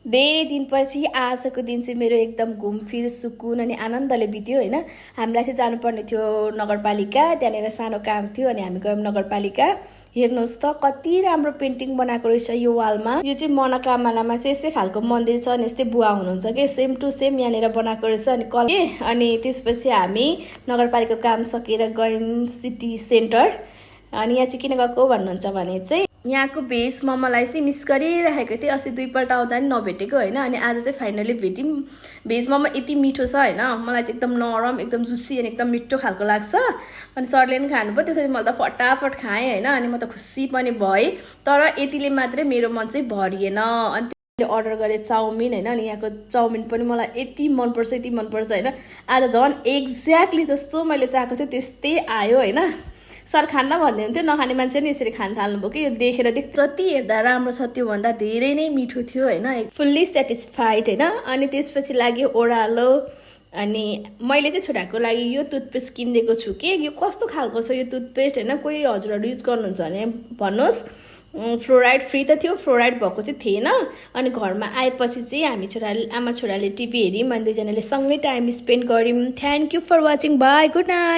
धेरै दिनपछि आजको दिन चाहिँ मेरो एकदम घुमफिर सुकुन अनि आनन्दले बित्यो होइन। हामीलाई चाहिँ जानुपर्ने थियो नगरपालिका, त्यहाँनिर सानो काम थियो अनि हामी गयौँ नगरपालिका। हेर्नुहोस् त कति राम्रो पेन्टिङ बनाएको रहेछ यो वालमा। यो चाहिँ मनोकामनामा चाहिँ यस्तै खालको मन्दिर छ अनि यस्तै बुवा हुनुहुन्छ कि सेम टु सेम यहाँनिर बनाएको रहेछ। अनि त्यसपछि हामी नगरपालिकाको काम सकेर गयौँ सिटी सेन्टर। अनि यहाँ चाहिँ किन गएको भन्नुहुन्छ भने चाहिँ यहाँको भेज मोमोलाई चाहिँ मिस गरिरहेको थिएँ। अस्ति दुईपल्ट आउँदा नि नभेटेको होइन, अनि आज चाहिँ फाइनली भेट्यौँ। भेज मोमो यति मिठो छ होइन, मलाई चाहिँ एकदम नरम एकदम जुसी अनि एकदम मिठो खालको लाग्छ। अनि सरले पनि खानुभयो, त्यसपछि मैले त फटाफट खाएँ होइन। अनि म त खुसी पनि भएँ, तर यतिले मात्रै मेरो मन चाहिँ भरिएन। अनि अर्डर गरेँ चाउमिन होइन। अनि यहाँको चाउमिन पनि मलाई यति मनपर्छ यति मनपर्छ होइन। आज झन् एक्ज्याक्टली जस्तो मैले चाहेको थिएँ त्यस्तै आयो होइन। सर खान्न भन्दै हुन्थ्यो, नखाने मान्छे नि यसरी खान थाल्नुभयो कि यो देखेर जति हेर्दा राम्रो छ त्योभन्दा धेरै नै मिठो थियो होइन। फुल्ली सेटिस्फाइड होइन। अनि त्यसपछि लाग्यो ओह्रालो। अनि मैले चाहिँ छोराको लागि यो टुथपेस्ट किनिदिएको छु कि यो कस्तो खालको छ यो टुथपेस्ट होइन। कोही हजुरहरू युज गर्नुहुन्छ भने भन्नुहोस्। फ्लोराइड फ्री त थियो, फ्लोराइड भएको चाहिँ थिएन। अनि घरमा आएपछि चाहिँ हामी आमा छोराले टिभी हेऱ्यौँ अनि दुईजनाले सँगै टाइम स्पेन्ड गऱ्यौँ। Thank you for watching, bye, good night.